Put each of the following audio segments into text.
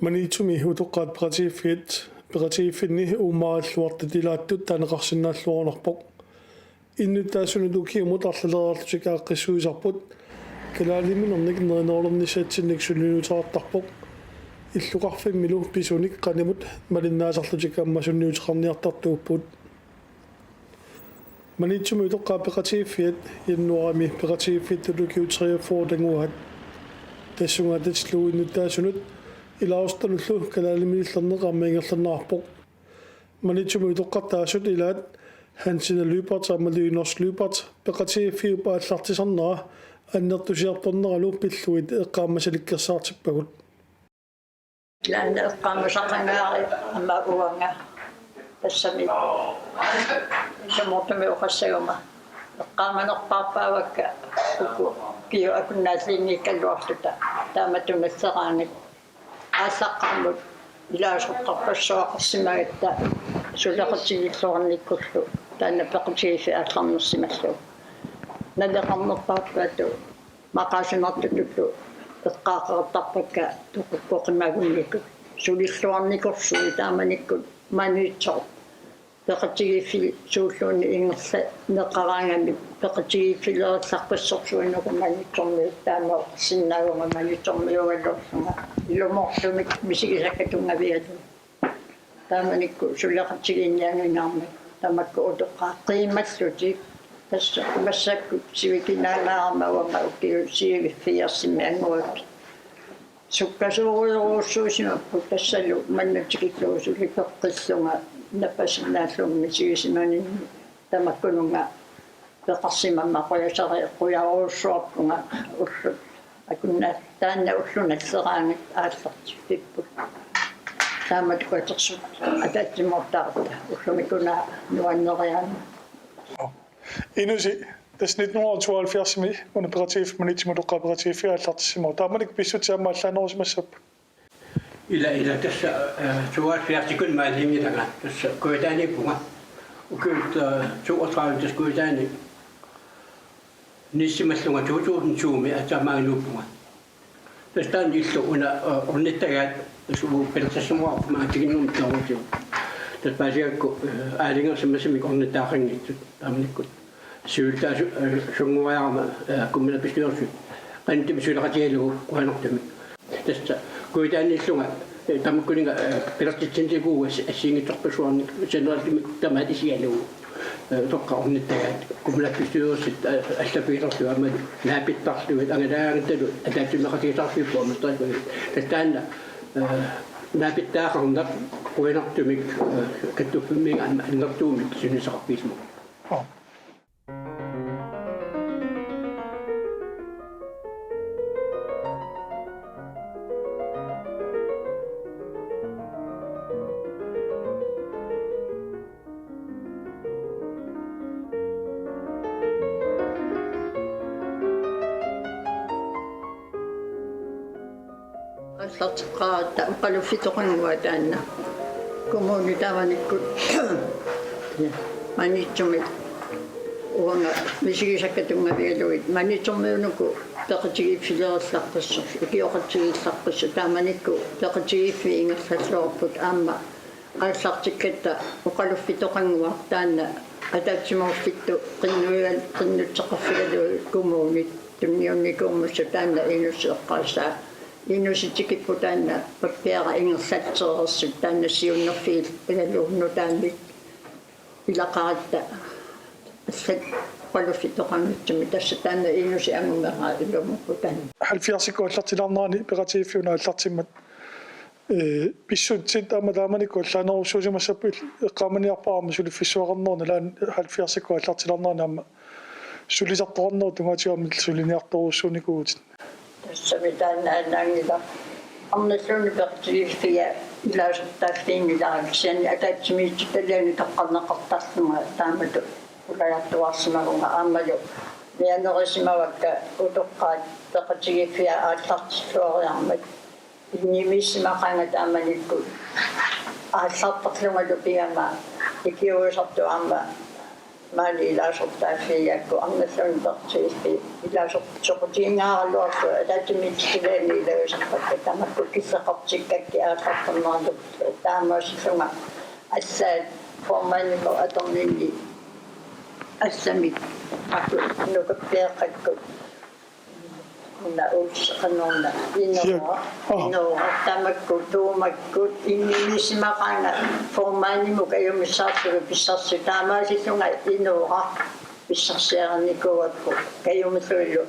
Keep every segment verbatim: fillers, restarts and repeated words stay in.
Maniitsumi utoqqaat peqatigiiffiat peqatigiiffinni uummarilluartut ilaattut taaneqarsinnaalluarunarpoq. Innuttaasunut ukiumut arlaleriarlutik aaqqissuisarput kalaaliminernik nerinerulernissatsinnik sunniuteqartarpoq. Illoqarfimmilu pisunik qanimut malinnaasarlutik aamma sunniuteqarniartartuupput. Maniitsumi utoqqaat peqatigiiffiat januaarimi peqatigiiffittut ukiut treogfyrre anguaat. Tassunga atatillugu innuttaasunut ilaasortanullu kalaaliminillerneq aamma ingerlanneqarpoq. Maniitsumi utoqqartaasut ilaat Hansina Lyberth aamma Lynås Lyberth peqatigiiffiup aallartisarnera annertusiartorneralu pillugit eqqaamasalikkersaartippagut. Ilaanni eqqaamasaqangaarput aamma uanga tassami isumortumik oqassaguma eqqaamanerpaarpaavakka uku ukiut akunnaalliinngikkaluarluta taamatut nalleraanik aallaqqaammut ilaasortarpassuaqarsimagatta suleqatigiilluarnikkullu taanna peqatigiiffik aallarnersimallugu. Naleqarnerpaarpaatut maqaasinartutullu eqqaaqaartarpakka toqukkoqimagunnikkut sulilluarnikuusugut taamanikkut Maniitsoq peqatigiiffiit suulluunniit ingerlanneqaraangamik peqatigiiffilerissaqqissorsuugut Maniitsormiut taama oqarsinnaavunga Maniitsormiuugaluarlunga ilumoortumik misigisakkatungavigalugit. Taamanikkut suleqatigiinnianngikkaluarmat tamakku utoqqaat qiimallutik tassa massakkut sivikinaagaarama uanga ukiut siaviiffiarsimi anguakkut. Sukkasoorujorujussuusimapput tassalu manna tikillugu suli peqqillunga nappasinnaallunga misigisimaninni tamakkununnga peqarsimammat qujasari qujorujussuarpunga ullut akunna taanna ulloq nalleraanik aallartiffipput. Taamatut katersut ataatsimoortarput ullumikkut una nuanneriarama. Inusi, tassa nitten hundrede og tooghalvfjerdsimi una peqatigiiffiup Maniitsumi utoqqaat peqatigiiffiat aallartissimavoq. Taamanikkut pissutsit aamma allaanerusimassapput. Ila, ila, tassa, eh, tooghalvfjerdsikkut maaniinngilanga, tassa Kujataaniippunga. Ukiut, eh, toogtredive tassa Kujataani nisimallunga to tusind to-mi aatsaammaanngilluinnarpunga. Tassa taanna illu una, eh, ornittagaat, tassa uagut pilersassamaarput maanga tikinnermik toorutigu. Tassa paasigakku, eh, aalajangersimasumik ornittagaqanngitsut, taamanikkut. Siulittaasunnguariarama, eh, kommunalbestyrelsip qanittumi suleqatigalugu qujanartumik. Tassa Kujataaniillunga, eh, tamakkuninnga, eh, pilersitsinermik assigiinngitsorpassuarnik saneralimik tamaat isigalugu. Eh, utoqqaat ornittagaat kommunalbestyrelsit, eh, allappigilerlugu aamma naapittarlugit angalaagaangattalu ataatsimeeqatigisarlugu borgmesterikkuit. Tassa taanna, eh, naapittagaqarneq qujanartumik, eh, kattuffimmiit aamma annertuumik sunniuteqarfigissavarput. Aallarteqqaaratta oqaluffitoqannguaq taanna. Kommuni taamanikkut Maniitsumi uanga misigisakkatungavigalugit Maniitsormiut uku peqatigiiffilerissaqqissoq, ikioqatigiissaqqissoq taamanikkut peqatigiiffiit ingerlalluarput aamma aallartikkatta oqaluffitoqannguaq taanna ataatsimoorfittut qinnuigal-, qinnutseqarfigalugit kommunit tunniunnikuummassuk taanna Inusi eqqaasaa. Inusi tikipput taanna pappiara ingerlatsereersut taanna siunnerfigigalugu nutaamik ilaqaratta allat oqaluffitoqanngitsumik tassa taanna Inusi angumera ilumoorpoq taanna. Halvfjerdsikkut aallartilaarnerani peqatigiiffiup una aallartimmat, eh, pissutsit aamma taamanikkut allaanerussuusimassapput eqqaamaniarpara aamma suliffissuaqarnerani ilaanni halvfjerdsikkut aallartilaarnerani aamma sulisartoqarnerup tungaatigut aamma suliniartorujussuunikuuvutit. Tassami taanna aanaanngilaq. Arnalluunniit peqatigiiffiat ilaasortaalliinngilara kisianni ataatsimiititaliani toqqarneqartarlunga taamatut ulagartuarsimavunga aammalu mianerusimavakka utoqqaat peqatigiiffiat aallartilluariarmat. Innimissimaqaanga taamanikkut aallartarlungalu pigama ikiuisartut aamma Maani ilaasortaaffigaakku arnalluunniit partiiffik ilaasortoqutigingaaraluarlugu ataatsimiititaliani ilagisarpakka tamakku killeqartikkakkit aallartinneqarlutik taamaasillunga assaat formandimut atorninni assamik aku nukappiaqqakkut una ulseqannerna Siak. Inora, Oh. Inora, tamakku tuumakkut innimissimaqaanga formandimut kajumissaarlugit pissarsi taamaasillunga Inora pissarsiarinikuuakku kajumilluinnarlugu.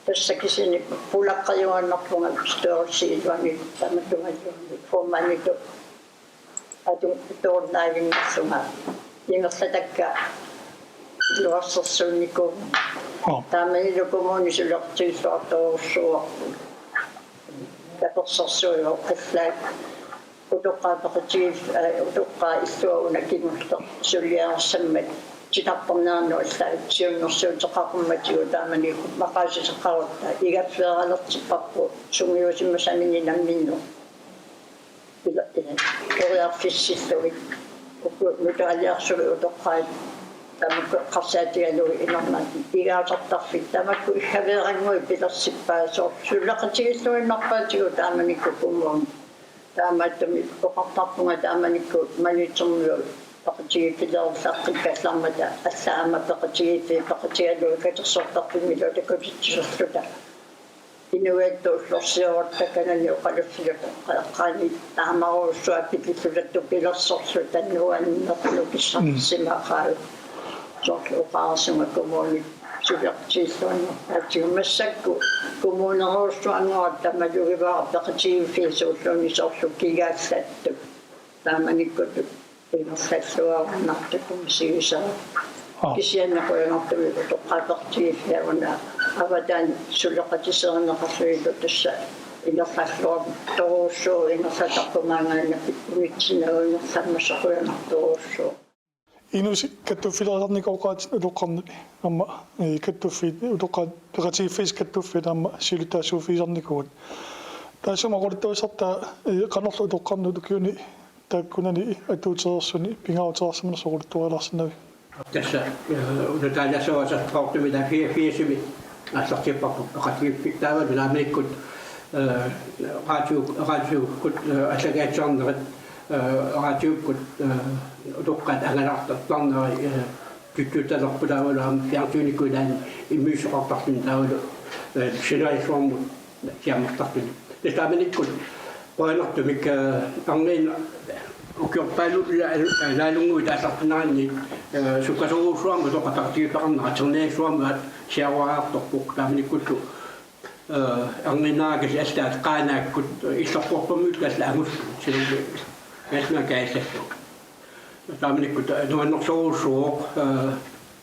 Tassa kisianni pulaqqajuaannarpunga størrelse iluani tamatuma iluani formanditut atu-, atuinnarlunga ingerlatakka iluarsersuunnikuuvugut. Oh. Taamanilu kommuni suleqatigilluartorujussuuarput. Tapersersuivoq allaat utoqqaat peqatigiif-, eh, utoqqaat illuat una kingulleq suliarissammat titartarneranut allaat siunnersuuteqarummatigut taamanikkut maqaasisoqarutta igaffeeralertipparput sungiusimasamini namminneq. Pila-, eh, periarfissillugit. Uku nutaaliarsuit utoqqaat tamakku eqqarsaatigalugit inernaat igaasartarfik tamakku iggaaveerannguit pilersippaa soorlu suleqatigilluinnarpaatigut taamanikkut kommuni. Taamaattumik oqartarpunga taamanikkut Maniitsormiut peqatigiiffilerullartikkallarmata allaat aamma peqatigiiffiit peqatigalugit katersortarfimmilu takutitsisorluta. Inuiattut ullorsiorutta kanani oqaluffiup eqqaani taamarujussuaq pikillulattu pilersorluta nuannerlugu pissarsimaqaat. Soorlu oqarsunga kommuni suleqatigilluinnarpaatigut massakkut kommunerujussuanngorata tamalugivara peqatigiiffiit suulluunniit soorlu kigaallattut. Taamanikkut ingerlalluarunartut misigisara. Aa. Kisianni qujanartumik utoqqaat peqatigiiffiat una avataani suleqatiserineqarlunilu tassa ingerlalluartorujussuuvoq ingerlatarpugut maanngaanniit unitsinnagu ingerlammassooq qujanartorujussuuvoq. Inuusi kattuffilersarnikuuvoq oqaatsit utoqqarnut aamma, eh, kattuffiit utoqqaat peqatigiiffiit kattuffiit aamma siulittaasuuffigisarnikuuat. Taassuma oqaluttuassartaa, eh, qanorlu utoqqarnut ukiuni taakkunani atuutereersuni pingaarutereersimanersoq oqaluttuarilaarsinnaaviuk? Tassa, eh, nutaaliarsuassarput taava fire-, firsimi aallartipparput peqatigiiffik taavalu taamanikkut, eh, radio-, radiokkut, eh, allagaatsiarnerit, eh, radiokkut, eh, utoqqaat angalaartartarneri, eh, tuttuttalerput taavalu aamma fjernsynikkut ilaanni immiussoqartarluni taavalu, eh, journalistiummut siammartarluni. Tassa taamanikkut qujanartumik, eh, arniinnaq ukiorpaaluit la-, la-, naalunngui aallartinneranni, eh, sukkasoorujussuarmik utoqqaat peqatigiiffeqarnerat atorniassuarmut siaruariartorpoq taamanikkullu, eh, arniinnarneri allaat Qaanaakkut, eh, Illorportormiut allaat angullugit silummi kaallallugu. Taamanikkut, eh, nuannersorujussuuvoq, eh,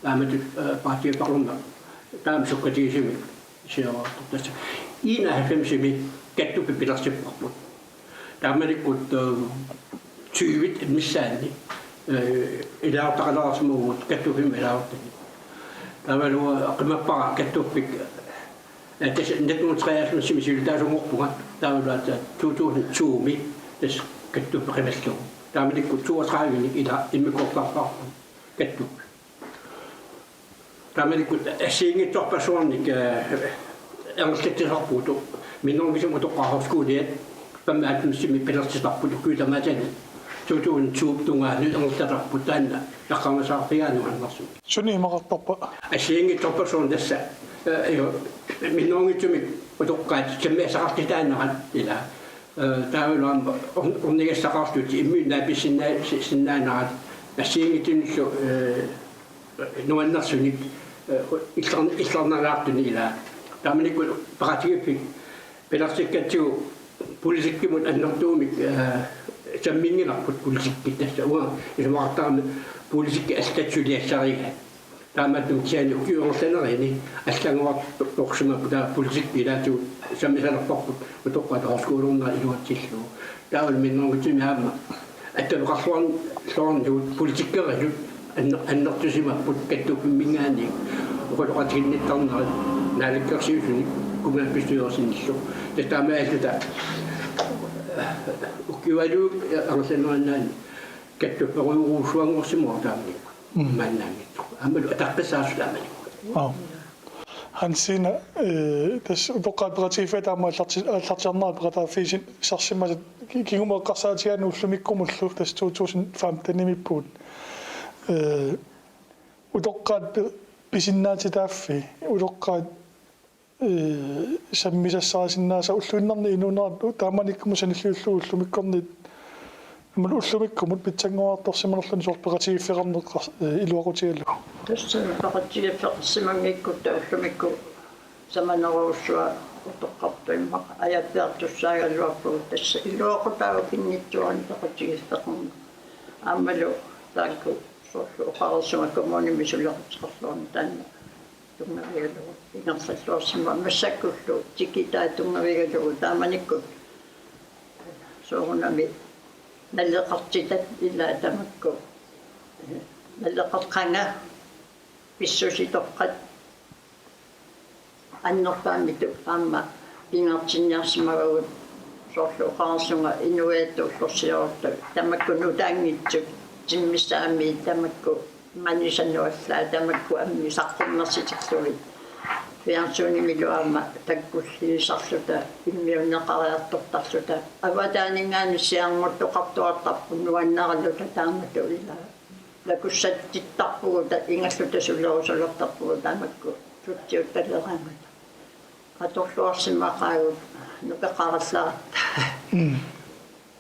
taamatut, eh, peqatigiiffeqarneq taama sukkatigisumik siaruartoq tassa. Enoghalvfemsimi kattuffik pilersipparput. Taamanikkut, eh, tyvit missaanni, eh, ilaasortaqalaarsimavugut kattuffimmi ilaasortani. Taavalu qimappara kattuffik, eh, tassa nitten hundrede treoghalvfemsimi siulittaasunngorpunga. Taavalu aatsaat to tusind to-mi tassa kattuffik qimallugu. Taamanikkut toogtredivenik ila immikkoortorparput kattuffik. Taamanikkut assigiinngitsorpassuarnik, eh, ingerlatsisarpugut. Minnerunngitsumik utoqqaat højskoliat femoghalvfemsimi pilersitarput ukiut tamaasa to tusind to tungaanut ingerlatarput taanna eqqaamasaqarfigaa nuannersumik. Sunik imaqartarpa? Assigiinngitsorpassuarnik tassa, eh, jo, minnerunngitsumik utoqqaat sammisassaqartitaanerat ila. Eh, taavalu aamma or-, ornigassaqartut imminnut naapissinnaa-, si-, sinnaanerat assigiinngitsunillu, eh, nuannersunik, eh, illar-, illarnalaartunik ilaa. Taamanikkut peqatigiiffik pilersikkatsigu politikkimut annertuumik, eh, samminngilarput politikki tassa uanga isumaqartarama politikki allatut suliassarigaat. Taamaattumik kisianni ukiut ingerlanerini allanngorartorsimapput taava politikki ilaatigut sammisalerparput utoqqaat højskolernera iluatsillugu. Taavalu minnerunngitsumik aamma attaveqarluarn-, -luarnigut politikeritut anner-, annertusimapput kattuffimminngaanniit oqaloqatiginnittarnerit naalakkersuisunik kommunalbestyrelsinillu. Tassa taamaalilluta ukiualuit angerlanerinnaanni kattufferujorujussuanngorsimavoq taamanikkut. Maannaanngitsoq. Aammalu ataqqissaasoq taamanikkut. Aa. Hansina, eh, tassa utoqqaat peqatigiiffiata aamma aallarti-, aallartiarnera peqataaffigisin-, sarsimasat ki-, kingumut eqqarsaatigaanni ullumikkumullu tassa to tusind femtenimiippugut. Eh, utoqqaat pi-, pisinnaatitaaffii, utoqqaat ee, sammisassarisinnaasat ulluinnarni inuunerat taamanikkumut sanilliullugu ullumikkornit, aammalu ullumikkumut pitsanngorartorsimanerluni soorlu peqatigiiffeqarneq, ee, iluaqutigalugu. Tassa peqatigiiffeqarsimanngikkutta ullumikkut samanerujussuaq utoqqartut immaqa ajappiartussaagaluarpugut, tassa iluaqutaavoq pinngitsoorani peqatigiiffeqarneq. Aammalu taakku soorlu oqareersunga kommunimi suleqateqarluarneq taanna tunngavigalugu ingerlalluarsimavoq massakkullu tikitai tunngavigalugu taamanikkut soorunami naleqartitat ilaat tamakku naleqaqaanga pissusitoqqat annerpaamik aamma pingaartinniarsimavagut soorlu oqareersunga inuiattut ullorsiortut tamakku nutaanngitsut timmissaammi tamakku manisanut allaat tamakku ammit saqqummersitillugit. Fjernsyninimilu aamma takkulliisarluta immiunneqariartortarluta avataaninngaanniit sianermuttoqartuartarput nuannaraluta taamatut ilaa. Takussatsittarpugut ingerluta sulerusulertarpugut taamakku tutsiuttaleraangata. Atorluarsimaqaagut nukeqarallaarta. Mm.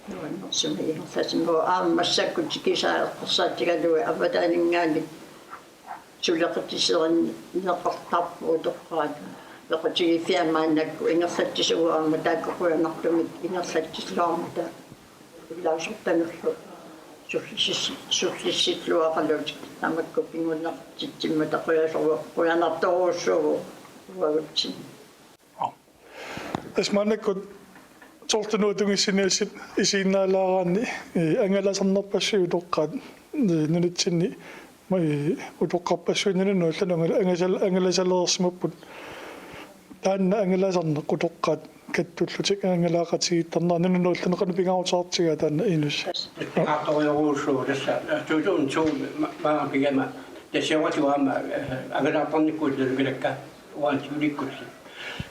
Nuannersumik ingerlasimavoq aamma massakkut tikisaat eqqarsaatigalugit avataaninngaanniit suleqatiserinneqartarpoq utoqqaat peqatigiiffiat maannakkut ingerlatsisugut aamma taakku qujanartumik ingerlatsisoqarmata ilaasortanullu sullissis-, sullissilluaqalutik tamakku pinngortitsimmata qujasoru-, qujanartorujussuuvoq uagutsinni. Tassa maannakkut tolvtenut tunissiniassit isiginnaalaaraanni, ee, angalasarnerpassuit utoqqaat, ee, nunatsinni, ee, utoqqarpassuit nunanut allanut angala-, angasal-, angalasalereersimapput. Taanna angalasarneq utoqqaat kattullutik angalaaqatigiittarnerat nunanut allanut qanoq pingaaruteqartigaa taanna Inus? Tassa pingaaruteqarujussuuvoq tassa, ee, to tusind to ma-, maanga pigama tassa oqartuaama, ee, angalaartarnikkut nalukilakka uani siulikkulli.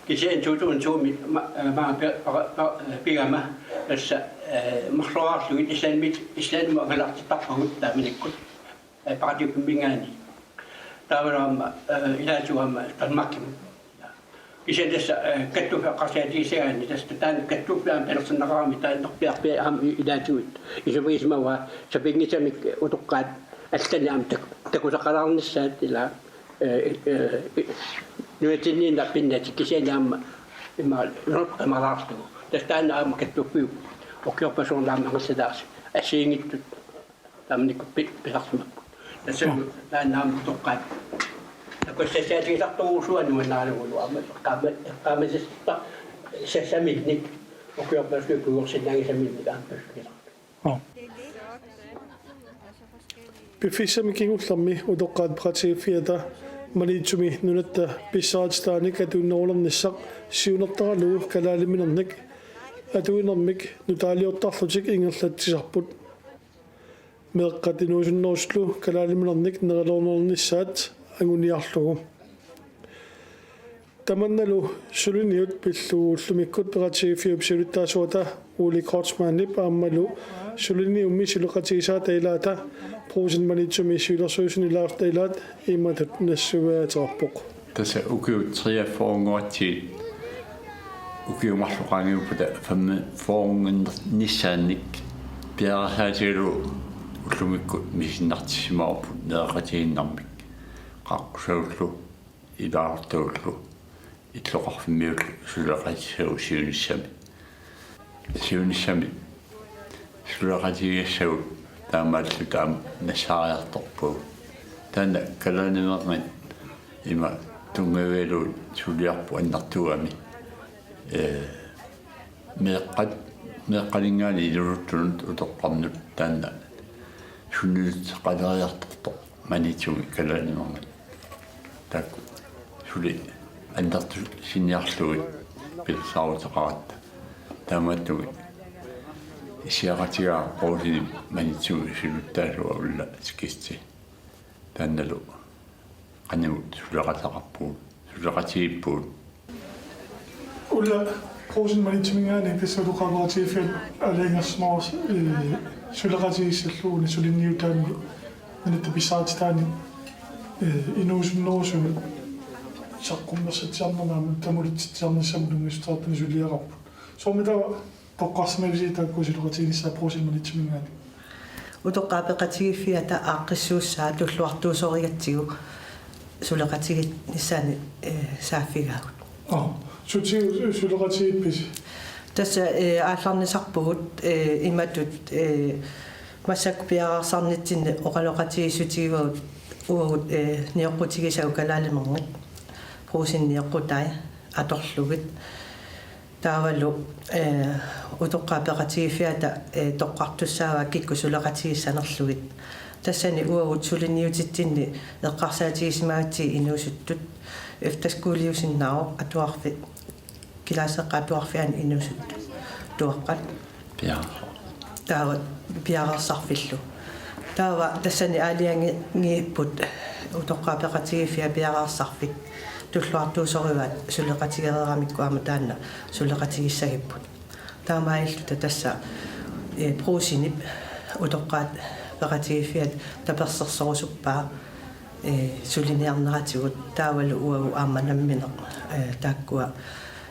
Kisianni to tusind to-mi ma-, ee, maanga pi-, pa-, pa-, pigama tassa, ee, marloriarlugit Islandimit, Islandimut angalaartittarpagut taamanikkut. Ee, peqatigiiffimminngaanniit. Taavalu aamma, ee, ilaatigut aamma Danmarkimut. Kisianni tassa, ee, kattuffeqarsiatigissagaanni tassa taanna kattuffiit aamma talersinnaqarami taanna piarpia aamma i-, ilaatigut. Isumagisimavaa sapinngisamik utoqqaat allanik aamma tak-, takusaqalaarnissaat ilaa, ee, ee, nunatsinniinnaq pinnatik kisianni aamma immaqa nunarput qimalaarlugu. Tassa taanna aamma kattuffiup ukiorpassuarni aamma angerlalaarsi assigiinngitsut taamanikkut pi-, pisarsimapput. Tassa taanna aamma utoqqaat takussassiatigisartorujussuuaat nuannaarlugulu aamma eqqaama-, eqqaamasassaminnik ukiorpassuit puigorsinnaanngisaminnik aamma pissusilaarlugit. Aa. Piffissami kingullermi utoqqaat peqatigiiffiata Maniitsumi nunatta pissarititaanik atuinerulernissaq siunertaralugu kalaaliminernik atuinermik nutaaliortarlutik ingerlatsisarput. Meeqqat inuusunnerusutlu kalaaliminernik nerilernernissaat anguniarlugu. Tamannalu suliniut pillugu ullumikkut peqatigiiffiup siulittaasuata Ole Kreutzmannip aammalu suliniummi suleqatigisaata ilaata Brugsen Maniitsumi siulersuisuni ilaasortaat ilaat imatut nassuiaateqarpoq. Tassa ukiut treogfyrrenngortsigit ukiut marluk qaangiuppata femogfyrrenissaannik piareersaatigalugu ullumikkut misinnartissimavarput nereqatigiinnarmik. Qaqqusagullu, ilaasortagullu, illoqarfimmiullu suleqatissagut siunissami. Siunissami suleqatigigassagut taamaalillutik aamma nassaariartorpagut. Taanna kalaaliminermik ima tunngavigalugu suliarput annertuugami. Ee, meeqqat, meeqqaninngaanniit inuusuttunut utoqqarnut taanna sunniuteqaleriartortoq Maniitsumi kalaaliminermik. Taakku suli annertusiarlugit pilersaaruteqaratta. Taamaattumik issiaqatigaara Brugsenip Maniitsumi siulittaasua ulla Skifte. Taannalu qanoq suleqateqarpugut, suleqatigiippugut. Ulla Brugsen Maniitsuminngaanniit tassa utoqqaat peqatigiiffiat aalajangersimavarsi, ee, suleqatigiissallugu suliniutaanni, nunatta pissarititaanni, ee, inuusunnerusunut saqqummersatsiarnermut aamma tamulitsitsiarnissamut tunngassuteqartunik suliaqarput. Soormitaava toqqarsimavisi taakku suleqatiginissaat Brugsen Maniitsuminngaanniit? Utoqqaat peqatigiiffiata aaqqissuussaa tulluartuusorigatsigu suleqatigiinnissaannik, ee, saaffigaagut. Aa, sutigut suleqatigiippisi? Tassa, ee, aallarnisarpugut, ee, imatut, ee, massakkut piareersarnitsinni oqaloqatigiissutigaavut uagut, ee, nioqqutigisagut kalaalimerngit, Brugsen nioqqutai atorlugit. Taavalu, ee, utoqqaat peqatigiiffiata, ee, toqqartussaavaat kikkut suleqatigissanerlugit. Tassani uagut suliniutitsinni eqqarsaatigisimagatsigu inuusuttut, efterskoleersinnaavoq atuarfi-, kilaaseqqa atuarfiani inuusuttut tuaqqat. Piareer-. Taava piareersarfillu. Taava tassani aalajangiipput utoqqaat peqatigiiffiat piareersarfik tulluartuusorivaat suleqatigereeramikku aamma taanna suleqatigissagipput. Taamaalilluta tassa, ee, Brugsenip utoqqaat peqatigiiffiat tapersersorusuppaa, ee, suliniarneratigut taavalu uagut aamma nammineq, ee, taakkua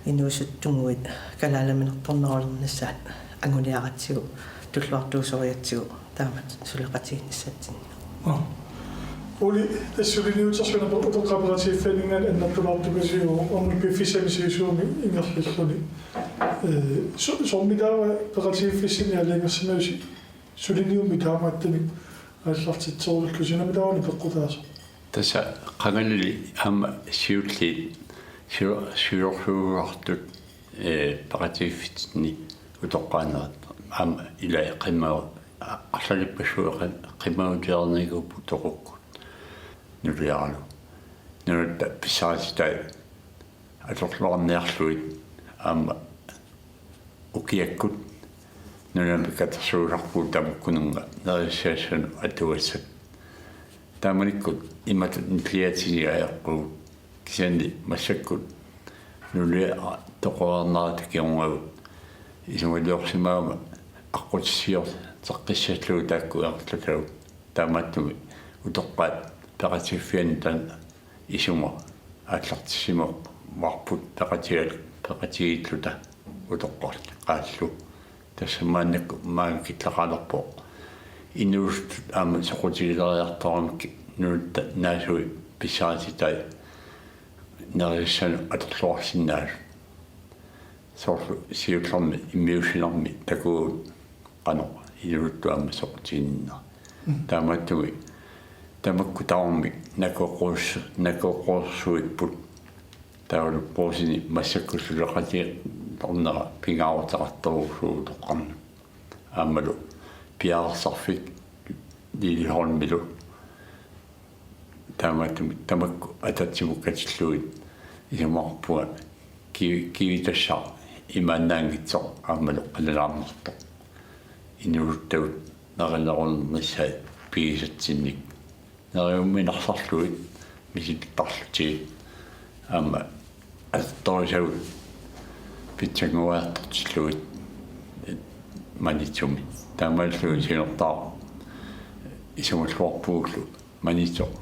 inuusuttunnguit kalaaliminertornerulernissaat anguniaratsigu tulluartuusorigatsigu taamatut suleqatigiinnissatsinnik. Aa. Ole, tassa suliniutersuinerput utoqqaat peqatigiiffianninngaanniit annertulaartukkasiuvoq, aamma piffissami sivisuumi ingerlalluni. Ee, so-, soormitaava peqatigiiffissinni aalajangersimavisi suliniummi taamaattumik aallartitserullusi, namitaavani peqqutaasoq? Tassa qangalili aamma siulliit sio-, siorsuugartut, ee, peqatigiiffitsinni utoqqaanerit aamma ila qimma-, a-, arlalippassuit qi-, qimmagutereernikuupput toqukkut nuliaralu. Nunatta pissarititai atorluarniarlugit aamma ukiakkut nunamik katersuusarpugut tamakkununnga nerisassassanut atugassat. Taamanikkut imatut nilliatsinni ajorpugut, kisianni massakkut nulia toqorarnerata kingornagut isumaliorsimagama aqqutissiorteqqissallugu taakku ingerlatagut. Taamaattumik utoqqaat peqatigiiffianni taanna isuma aallartissimavarput peqatigal-, peqatigiilluta utoqqarli-, qaallu. Tassa maannakkut maanga killeqalerpoq inuusuttut aamma soqutigileriartoramikkit nunatta naasui pissarititai nerisassanut atorluarsinnaasut. Soorlu siullermik immiussinermi takuuk qanoq inuusuttut aamma soqutiginninnerat. Mm. Taamaattumik tamakku tamarmik nakoqqus-, nakoqqussuipput. Taavalu Brugsenip massakkut suleqatigiinnera pingaaruteqartorujuuvoq utoqqarnut. Aammalu piareersarfik Liliholmilu. Taamaattumik tamakku ataatsimut katillugit isumaqarpunga ki-, kivitassaq imaannaanngitsoq aammalu qilanaarnartoq. Inuusuttagut nerinerunnissaat pigisatsinnik. Neriumminarsarlugit misilittagit aamma atortorisagut pitsannguaartortillugit Maniitsumi. Taamaalilluni siunertaaq isumalluarpugullu Maniitsoq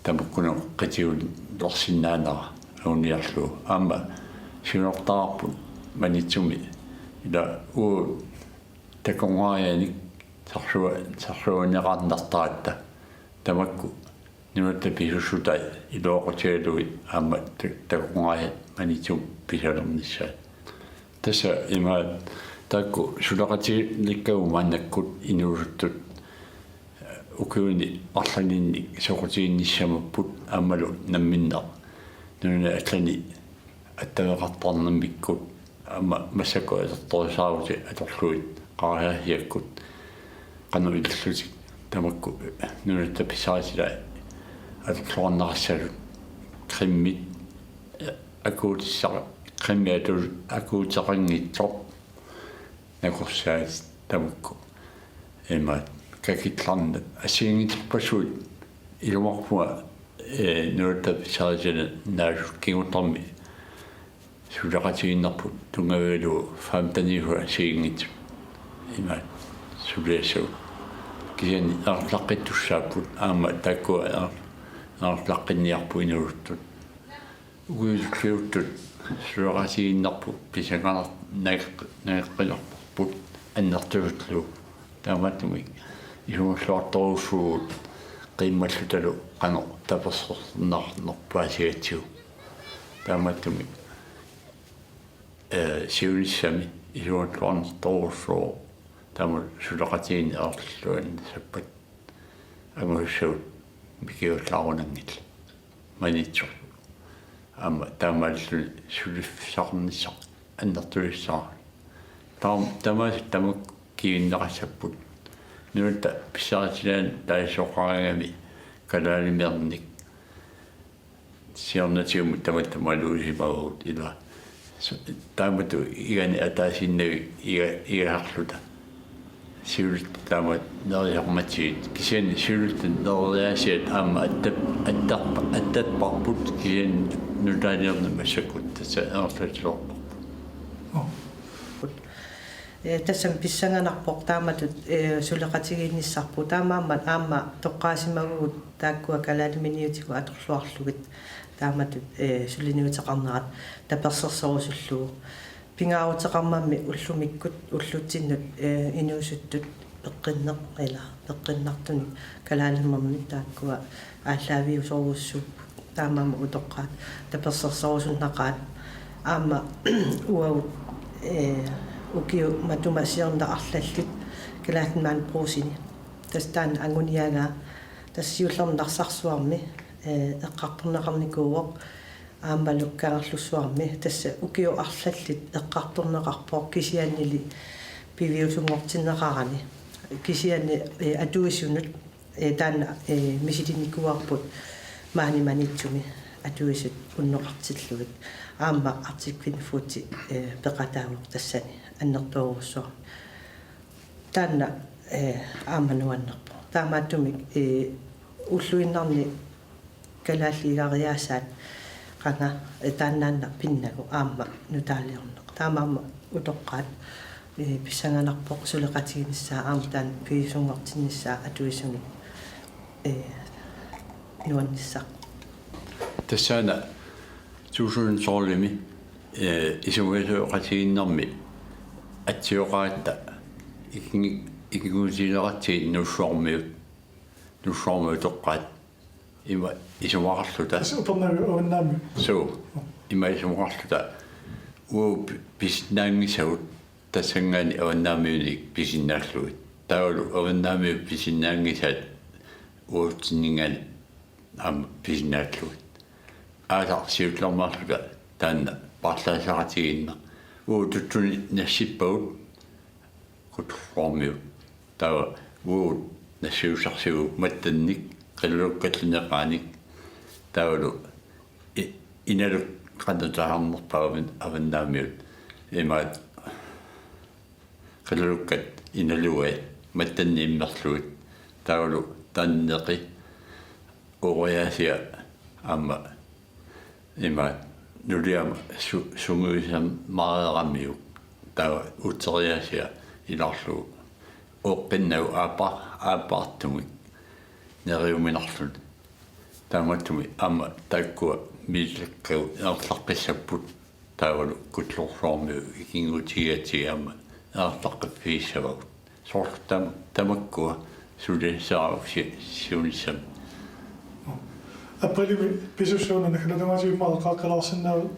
tamakkununnga qitiulersinnaanera anguniarlugu. Aamma siunertaarput Maniitsumi ila uagut takornarianik sarsua-, sarsuaneqarnartaratta tamakku nunatta pisussutai iluaqutigalugit aamma ta-, takornariat Maniitsumi pisalernissaat. Tassa ima taakku suleqatigiinnikkagut maannakkut inuusuttut ukiuni arlalinnik soqutiginnissamapput aammalu namminneq nunani allani attaveqartarnermikkut aamma massakkut atortorisaarutit atorlugit qarasaassiakkut qanoq ilillutik tamakku nunatta pissarititai atorluarneqassasut qimmit akuutissaq qimmit atu-, akuuteqanngitsoq nakorsaatit tamakku. Imaat kakillarneq assigiinngitsorpassuit Iluaqua, eh, nunatta pissarsina naasut kinguttarmi suleqatigiinnarput tunngavigalugu femten uger assigiinngitsut. Imaat suliassagut. Kisianni aarlaqqittussaapput aamma taakkua aar-, aarlaqqinniarput inuusuttut. Ukiuliuttut suleqatigiinnarput pissanganar-, nageq-, nageqqinarparput annertusullugu. Taamaattumik isumalluartorujussuuvugut qiimmallutalu qanoq tapersersorneqarnerput paasigatsigu. Taamaattumik, eh, siunissami isumalluarnartorujussuuvoq taama suleqatigiinneq aarlulluinnassappata angusassavut mikiullaarunanngillat. Maniitsoq. Aamma taamaalilluni suliffissaarnissaq annertulissaaq. Taam-, tamaasa tamakkiinneqassapput. Nunatta pissarsinaani taasissoqaraangami kalaaliminernik siornatigut tamatta malugisimavagut ila. S-, taamatut igani ataasiinnavik iga-, igasarluta. Siulitta taama nerisarmatigit. Kisianni siulitta neriaasiat aamma attap-, attarpa-, attarparput kisianni nutaaliorneq massakkut tassa aarlatilerparput. Ee, tassami pissanganarpoq taamatut, ee, suleqatigiinnissarput. Taamaammat aamma toqqaasimavugut taakkua kalaaliminiutigut atorluarlugit taamatut, ee, suliniuteqarnerat tapersersorusullugu. Pingaaruteqarmammi ullumikkut ullutsinnut, ee, inuusuttut peqqinneq ila peqqinnartunik kalaaliminernik taakkua aallaaviusorujussuupput. Taamaammat utoqqaat tapersersorusunnaqaat aamma uagut, ee, ukiut matuma siorna arlallit Kalaallit Nunaanni Brugseni. Tassa taanna anguniagaa tassa siullermik Narsarsuarmi, ee, eqqartorneqarnikuuvoq aammalu Kangerlussuarmi. Tassa ukiut arlallit eqqartorneqarpoq kisiannili piviusunngortinneqarani. Kisianni, ee, atuisunut ee, taanna, ee, misilinnikuuarput maani Maniitsumi atuisut unneqartillugit. Aamma Arctic Fin Food, ee, peqataavoq tassani annertoorujussuarmik. Taanna, ee, aamma nuannerpoq. Taamaattumik, ee, ulluinnarni kalaallit igariaasaat qanga, ee, taannaannaq pinnagu aamma nutaaliorneq. Taamaammat utoqqaat, ee, pissanganarpoq suleqatigiinnissaa aamma taanna piviusunngortinnissaa atuisunik, ee, nuannissaq. Tassaana tusind tolvimi, ee, isumasioqatigiinnermi atsioqaratta ikingi-, ikinngutigineqartigit Nuussuarmiut, Nuussuarmiut utoqqaat ima isumaqarluta. Tassa Upernavik Avannaamiut. Suu. Ima isumaqarluta. Uagut pi-, pisinnaanngisagut tassanngaanniit Avannaamiunik pisinnaallugit. Taavalu Avannaamiut pisinnaanngisaat uagutsinninngaanniit aamma pisinnaallugit. Aasaq siullermeerluta taanna paarlaasseqatigiinneq. Uagut tuttunik nassippagut Kutullormiut. Taava uagut nassiussarsivugut mattannik qilalukkalluunniit eqaanik. Taavalu i-, inaluk qanoq taasarnerpaavin Avannaamiut. Imaat qilalukkat inalugai mattannik immerlugit. Taavalu tanneqi uuriaasia aamma imaat nuliama su-, sungiusamaaramiuk taava uteriaasia ilaarlugu. Oqqinnagu aappa-, aappaartumik neriuminarluni. Taamaattumik aamma taakkua miilakkagut ingerlaqqissapput taavalu Kutullorsuarmiut ikinngutigigatsigit aamma ingerlaqqiffigissavagut. Soorlu tam-, tamakkua suliassaarusi siunissami. Aprilimi pisussuunani kalaaliminermi eqqaaqqalaarsinnaavat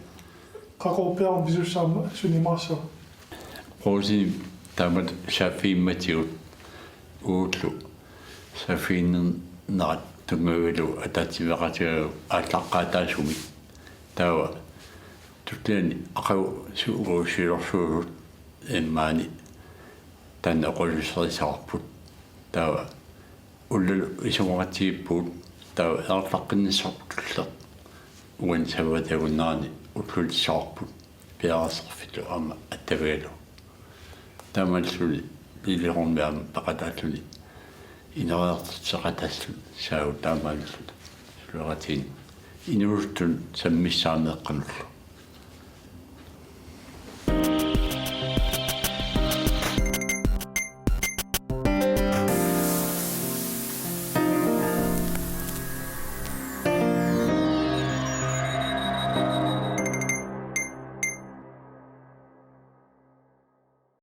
qaqugorpiarami pisussaammat sunimaarsavat. Quusinip taamatut saaffigimmatigut uullu saaffiginnerat tunngavigalugu ataatsimeeqatigalugu aallaqqaataasumik. Taava tulliani aqagu su-, uagut siulersuisut imaani taanna oqaluuserissavarput. Taava ullalu isumaqatigiippugut taava ingerlaqqinnissarput tulleq. Uani sapaatip akunnerani ullulissarput piareersarfittut aamma attavigalugu. Taamaalilluni Lillehammermi aamma peqataalluni ineriartortitseqataasut saavut taamaalillutik suleqatigiinni inuusuttut sammissaarneeqqanullu.